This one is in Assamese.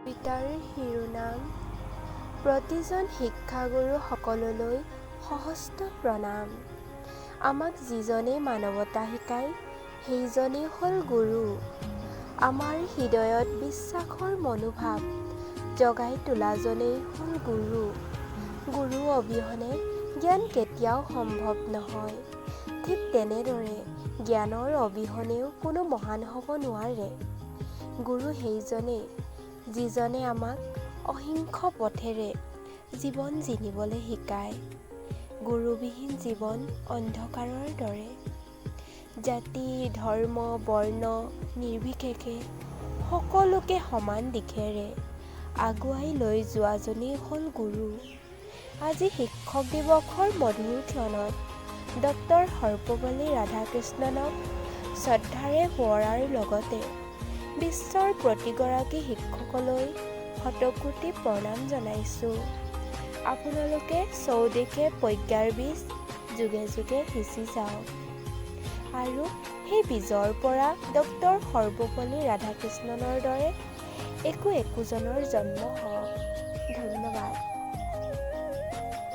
কবিতাৰ শিৰোনাম প্ৰতিজন শিক্ষাগুৰুসকললৈ সহস্ৰ প্ৰণাম। আমাক যিজনে মানৱতা শিকায়, সেইজনেই হ'ল গুৰু। আমাৰ হৃদয়ত বিশ্বাসৰ মনোভাৱ জগাই তোলাজনেই হ'ল গুৰু। গুৰু অবিহনে জ্ঞান কেতিয়াও সম্ভৱ নহয়। ঠিক তেনেদৰে জ্ঞানৰ অবিহনেও কোনো মহান হ'ব নোৱাৰে। গুৰু সেইজনেই, যিজনে আমাক অহিংস পথেৰে জীৱন জিনিবলৈ শিকায়। গুৰুবিহীন জীৱন অন্ধকাৰৰ দৰে। জাতি, ধৰ্ম, বৰ্ণ নিৰ্বিশেষে সকলোকে সমান দিশেৰে আগুৱাই লৈ যোৱাজনেই হ'ল গুৰু। আজি শিক্ষক দিৱসৰ মধুৰ ক্ষণত ডক্টৰ সৰ্বপল্লী ৰাধাকৃষ্ণনক শ্ৰদ্ধাৰে সোঁৱৰাৰ লগতে বিশ্বৰ প্ৰতিগৰাকী শিক্ষকলৈ শতকোটি প্ৰণাম জনাইছোঁ। আপোনালোকে চৌদিশে প্ৰজ্ঞাৰ বীজ যুগে যুগে সিঁচি যাওক আৰু সেই বীজৰ পৰা ডক্টৰ সৰ্বপল্লী ৰাধাকৃষ্ণনৰ দৰে একো একোজনৰ জন্ম হওক। ধন্যবাদ।